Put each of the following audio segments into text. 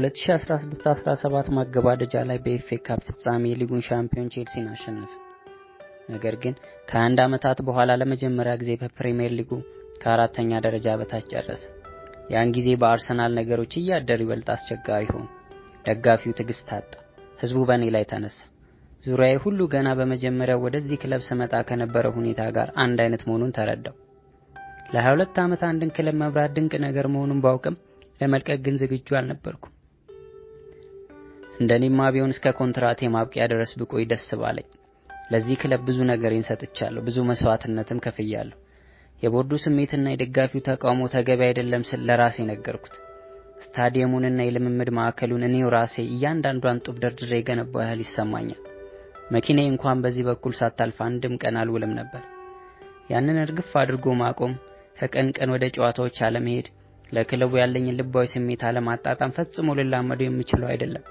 በ2016-17 ማገባደጃ ላይ በኤፍኤ ካፕ ፍጻሜ የሊጉን ሻምፒዮን ቼልሲን አሸነፈ። ነገር ግን ከ21 ዓመታት በኋላ ለመጀመሪያ ጊዜ በፕሪሚየር ሊጉ ከአራተኛ ደረጃ በታች ጨረሰ። ያን ጊዜ በአርሰናል ነገሮች እያደሩ ይበልጥ አስቸጋሪ ሆኑ። ደጋፊው ትዕግስት አጣ። ህዝቡ በእኔ ላይ ተነሳ። ዙሪያዬ ሁሉ ገና በመጀመሪያው ወደዚህ ክለብ ስመጣ ከነበረው ሁኔታ ጋር አንድ አይነት መሆኑን ተረዳው። ለ22 ዓመት አንድን ክለብ መምራት ድንቅ ነገር መሆኑን ባውቅም ለመልቀቅ ግን ዝግጁ አልነበርኩም። እንደኔማ ቢሆን እስከ ኮንትራቴ ማብቂያ ድረስ ብቆይ ደስ ባለኝ። ለዚህ ክለብ ብዙ ነገሬን ሰጥቻለሁ፣ ብዙ መስዋዕትነትም ከፍያለሁ። የቦርዱ ስሜትና የደጋፊው ተቃውሞ ተገቢ አይደለም ስል ለራሴ ነገርኩት። ስታዲየሙንና የልምምድ ማዕከሉን እኔው ራሴ እያንዳንዷን ጡብ ደርድሬ የገነባው ያህል ይሰማኛል። መኪናዬ እንኳን በዚህ በኩል ሳታልፍ አንድም ቀን አልውልም ነበር። ያንን እርግፍ አድርጎ ማቆም፣ ከቀን ቀን ወደ ጨዋታዎች አለመሄድ፣ ለክለቡ ያለኝን ልባዊ ስሜት አለማጣጣም ፈጽሞ ልላመደው የምችለው አይደለም።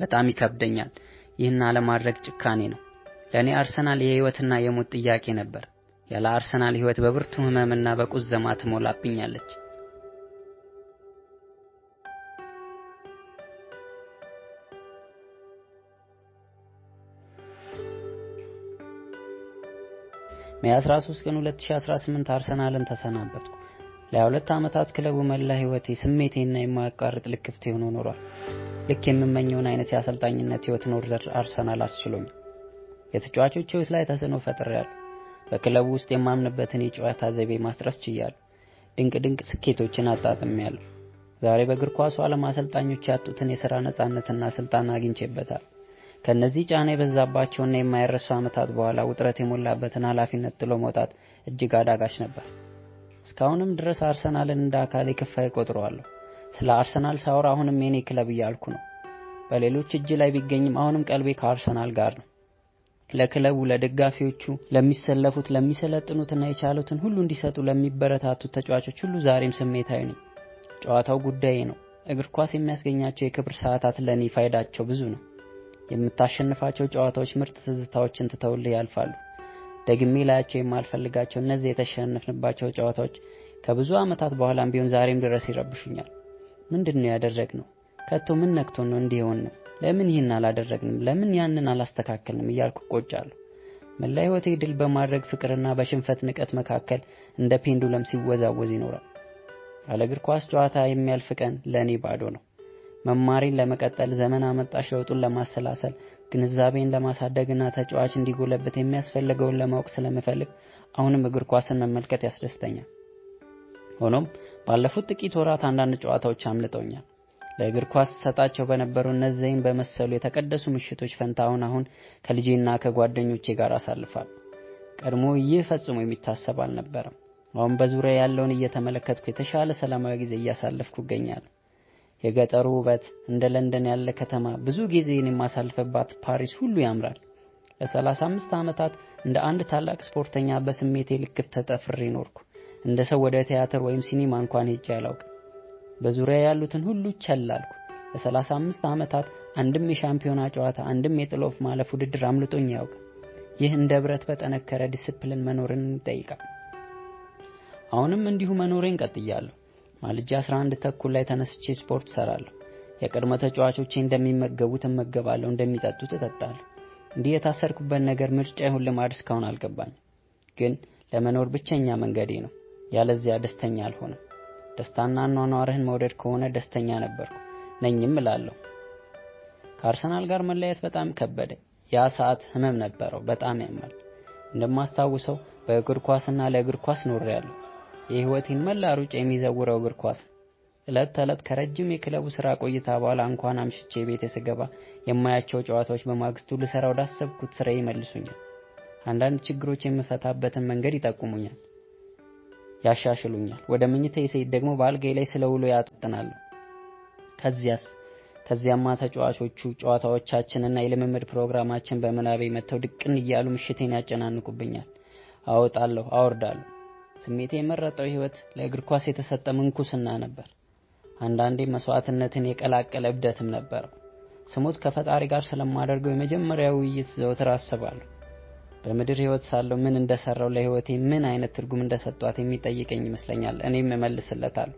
በጣም ይከብደኛል። ይህን አለማድረግ ጭካኔ ነው። ለእኔ አርሰናል የህይወትና የሞት ጥያቄ ነበር። ያለ አርሰናል ህይወት በብርቱ ህመምና በቁዘማ ትሞላብኛለች። May 13 ቀን 2018 አርሰናልን ተሰናበትኩ። ለ22 ዓመታት ክለቡ መላ ህይወቴ፣ ስሜቴና የማያቋርጥ ልክፍቴ ሆኖ ኖሯል። ልክ የምመኘውን አይነት የአሰልጣኝነት ህይወት ኖር ዘንድ አርሰናል አስችሎኛል። የተጫዋቾች ህይወት ላይ ተጽዕኖ ፈጥሬያለሁ። በክለቡ ውስጥ የማምንበትን የጨዋታ ዘይቤ ማስረጽ ችያለሁ። ድንቅ ድንቅ ስኬቶችን አጣጥሜያለሁ። ዛሬ በእግር ኳሱ ዓለም አሰልጣኞች ያጡትን የሥራ ነፃነትና ስልጣን አግኝቼበታል። ከነዚህ ጫና የበዛባቸውና የማይረሱ ዓመታት በኋላ ውጥረት የሞላበትን ኃላፊነት ጥሎ መውጣት እጅግ አዳጋች ነበር። እስካሁንም ድረስ አርሰናልን እንደ አካሌ ክፋይ እቆጥረዋለሁ። ስለ አርሰናል ሳወራ አሁንም የኔ ክለብ እያልኩ ነው። በሌሎች እጅ ላይ ቢገኝም አሁንም ቀልቤ ከአርሰናል ጋር ነው። ለክለቡ፣ ለደጋፊዎቹ፣ ለሚሰለፉት፣ ለሚሰለጥኑትና የቻሉትን ሁሉ እንዲሰጡ ለሚበረታቱት ተጫዋቾች ሁሉ ዛሬም ስሜታዊ ነኝ። ጨዋታው ጉዳዬ ነው። እግር ኳስ የሚያስገኛቸው የክብር ሰዓታት ለኔ ፋይዳቸው ብዙ ነው። የምታሸንፋቸው ጨዋታዎች ምርጥ ትዝታዎችን ትተውልህ ያልፋሉ። ደግሜ ላያቸው የማልፈልጋቸው እነዚህ የተሸነፍንባቸው ጨዋታዎች ከብዙ ዓመታት በኋላም ቢሆን ዛሬም ድረስ ይረብሹኛል። ምንድነው ያደረግነው? ከቶ ምን ነክቶን ነው እንዲህ የሆንነው? ለምን ይህን አላደረግንም? ለምን ያንን አላስተካከልንም? እያልኩ እቆጫለሁ። መላ ሕይወቴ ድል በማድረግ ፍቅርና በሽንፈት ንቀት መካከል እንደ ፔንዱለም ሲወዛወዝ ይኖራል። ያለ እግር ኳስ ጨዋታ የሚያልፍ ቀን ለእኔ ባዶ ነው። መማሬን ለመቀጠል፣ ዘመን አመጣሽ ለውጡን ለማሰላሰል፣ ግንዛቤን ለማሳደግና ተጫዋች እንዲጎለብት የሚያስፈልገውን ለማወቅ ስለምፈልግ አሁንም እግር ኳስን መመልከት ያስደስተኛል። ሆኖም ባለፉት ጥቂት ወራት አንዳንድ ጨዋታዎች አምልጠውኛል። ለእግር ኳስ ሰጣቸው በነበሩ እነዚህን በመሰሉ የተቀደሱ ምሽቶች ፈንታ አሁን አሁን ከልጄና ከጓደኞቼ ጋር አሳልፋለሁ። ቀድሞ ይህ ፈጽሞ የሚታሰብ አልነበረም። አሁን በዙሪያ ያለውን እየተመለከትኩ የተሻለ ሰላማዊ ጊዜ እያሳለፍኩ እገኛለሁ። የገጠሩ ውበት፣ እንደ ለንደን ያለ ከተማ፣ ብዙ ጊዜን የማሳልፍባት ፓሪስ ሁሉ ያምራል። ለ35 ዓመታት እንደ አንድ ታላቅ ስፖርተኛ በስሜቴ ልክፍት ተጠፍሬ ኖርኩ። እንደ ሰው ወደ ቲያትር ወይም ሲኒማ እንኳን ሄጄ አላውቅም። በዙሪያ ያሉትን ሁሉ ቸል አልኩ። ለ35 ዓመታት አንድም የሻምፒዮና ጨዋታ፣ አንድም የጥሎፍ ማለፍ ውድድር አምልጦኝ አያውቅም። ይህ እንደ ብረት በጠነከረ ዲስፕሊን መኖርን ይጠይቃል። አሁንም እንዲሁ መኖሬን ቀጥያለሁ። ማልጄ 11:30 ላይ ተነስቼ ስፖርት እሰራለሁ። የቀድሞ ተጫዋቾቼ እንደሚመገቡት እመገባለሁ፣ እንደሚጠጡት እጠጣለሁ። እንዲህ የታሰርኩበት ነገር ምርጫ ይሁን ልማድ እስካሁን አልገባኝም። ግን ለመኖር ብቸኛ መንገዴ ነው። ያለዚያ ደስተኛ አልሆንም። ደስታና አኗኗርህን መውደድ ከሆነ ደስተኛ ነበርኩ ነኝም እላለሁ። ከአርሰናል ጋር መለያየት በጣም ከበደ። ያ ሰዓት ህመም ነበረው፣ በጣም ያማል። እንደማስታውሰው በእግር ኳስና ለእግር ኳስ ኖሬያለሁ። የህይወቴን መላ ሩጫ የሚዘውረው እግር ኳስ ነው። ዕለት ተዕለት ከረጅም የክለቡ ስራ ቆይታ በኋላ እንኳን አምሽቼ ቤቴ ስገባ የማያቸው ጨዋታዎች በማግስቱ ልሰራው ወዳሰብኩት ስራ ይመልሱኛል። አንዳንድ ችግሮች የምፈታበትን መንገድ ይጠቁሙኛል፣ ያሻሽሉኛል። ወደ መኝታዬ ስሄድ ደግሞ በአልጋዬ ላይ ስለ ውሎ ያጠናለሁ። ከዚያማ ተጫዋቾቹ፣ ጨዋታዎቻችንና የልምምድ ፕሮግራማችን በምናቤ መጥተው ድቅን እያሉ ምሽቴን ያጨናንቁብኛል። አወጣለሁ፣ አወርዳለሁ። ስሜቴ የመረጠው ህይወት ለእግር ኳስ የተሰጠ ምንኩስና ነበር። አንዳንዴ መስዋዕትነትን የቀላቀለ እብደትም ነበረው። ስሞት ከፈጣሪ ጋር ስለማደርገው የመጀመሪያው ውይይት ዘወትር አስባለሁ። በምድር ህይወት ሳለሁ ምን እንደሰራው፣ ለህይወቴ ምን አይነት ትርጉም እንደሰጧት የሚጠይቀኝ ይመስለኛል። እኔም እመልስለታለሁ።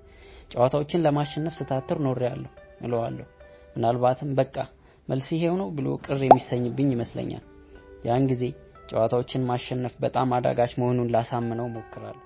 ጨዋታዎችን ለማሸነፍ ስታትር ኖሬያለሁ እለዋለሁ። ምናልባትም በቃ መልስ ይሄው ነው ብሎ ቅር የሚሰኝብኝ ይመስለኛል። ያን ጊዜ ጨዋታዎችን ማሸነፍ በጣም አዳጋች መሆኑን ላሳምነው እሞክራለሁ።